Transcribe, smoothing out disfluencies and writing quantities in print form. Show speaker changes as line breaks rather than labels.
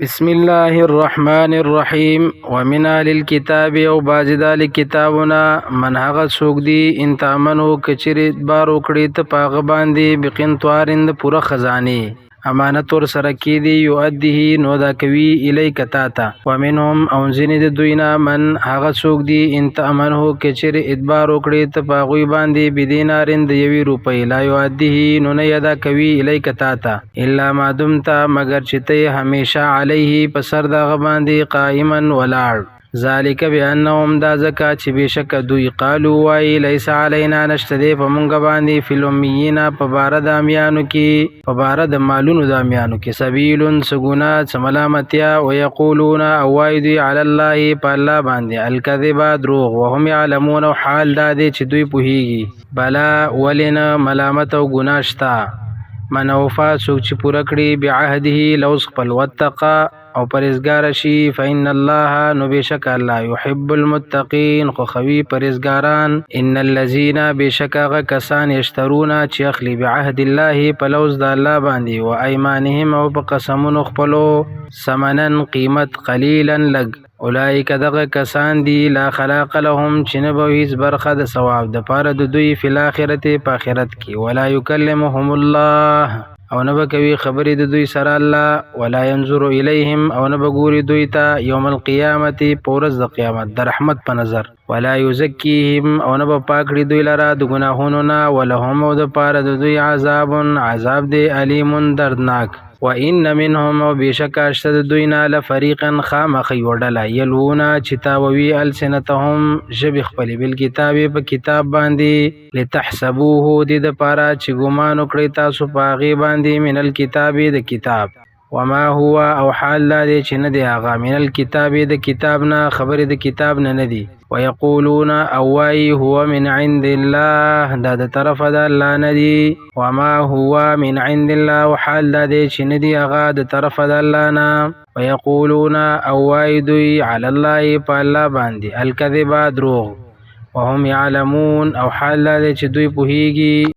بسم الله الرحمن الرحیم. ومن اهل الكتاب، او بعض د کتابونه، من هغه څوک دي، ان تامنو، کچری بار وکړي ته پاغه باندې، بقنطارن، د پوره خزانه امانت ور سره کې دی، یؤدیه، نو دا کوي، الیک، تاته. ومنهم، او ځینې د دوی نه، من هغه څوک دي، ان تامنه، کچری ادبار وکړي ته پاغوی باندې، بدینارن، د یوې روپۍ، لا یؤدیه، نو نه ادا کوي، الیک، تاته، الا ما دمت، مګر چې ته همیشه، علیه، په سر دغه باندې، قائما، ولاړ. ذالک بانهم، دا ځکه چې بېشکه دوی، قالو، وایي، لیس علینا، نشته دی په مونږ باندې، فی الامیین، په باره د امیانو کې، په باره د مالونو د امیانو کې، سبیل، څه ګناه، څه ملامتیا. ویقولون، او وایي دوی، علی الله، په الله باندې، الکذب، دروغ، وهم یعلمون، او حال دا دی چې دوی پوهیږي. بلا، ولې نه ملامت او ګناه شته؟ من اوفا، څوک چې پوره کړي، بعهده، لوز خپل، واتقا، او پرهېزګاره شي، فإن الله، نو بېشکه الله، يحب المتقین، خوښوي پرهېزګاران. ان الذین، بېشکه هغه کسان، یشترون، چې اخلي، بعهد الله، په لوز د الله باندې، و ایمانهم، او په قسمونو خپلو، ثمنا، قیمت، قلیلا، لږ، اولئک، دغه کسان دي، لا خلاق لهم، چې نه به هیڅ برخه د ثواب د پاره د دوی، فی الاخرت، په آخرت کې، ولا یکلمهم الله، او نه به کوي خبرې د دوی سره الله، ولا ينظر الیهم، او نه به ګوري دوی ته، یوم القیامت، په ورځ د قیامت، د رحمت په نظر، ولا یزکیهم، او نه به پاک کړي دوی لره د ګناهونو نه، ولهم، او د پاره د دوی، عذاب، عذاب دی، الیم، دردناک. وان منهم، او بېشکه شته د دوی نه، لفریقا، خامخ یوه ډله، یلوون، چې تاووي، السنتهم، ژبې خپلې، بالکتاب، په کتاب باندې، لتحسبوه، دې دپاره چې ګمان وکړئ تاسو په هغې باندې، من الکتاب، د کتاب، وما هو، او حال دا دی چې نه دی هغه، من الکتاب، د کتاب نه، خبرې د کتاب نه نه دي. ویقولون، او وایي، هو من عند الله، دا د طرفه د الله نه دي. وما هو من عند الله، او حال دا دی چې نه دی هغه د طرفه د الله نه. ویقولون، او وایي دوی، علی الله، په الله باندې، الکذب، دروغ، وهم یعلمون، او حال دا دی چې دوی پوهیږي.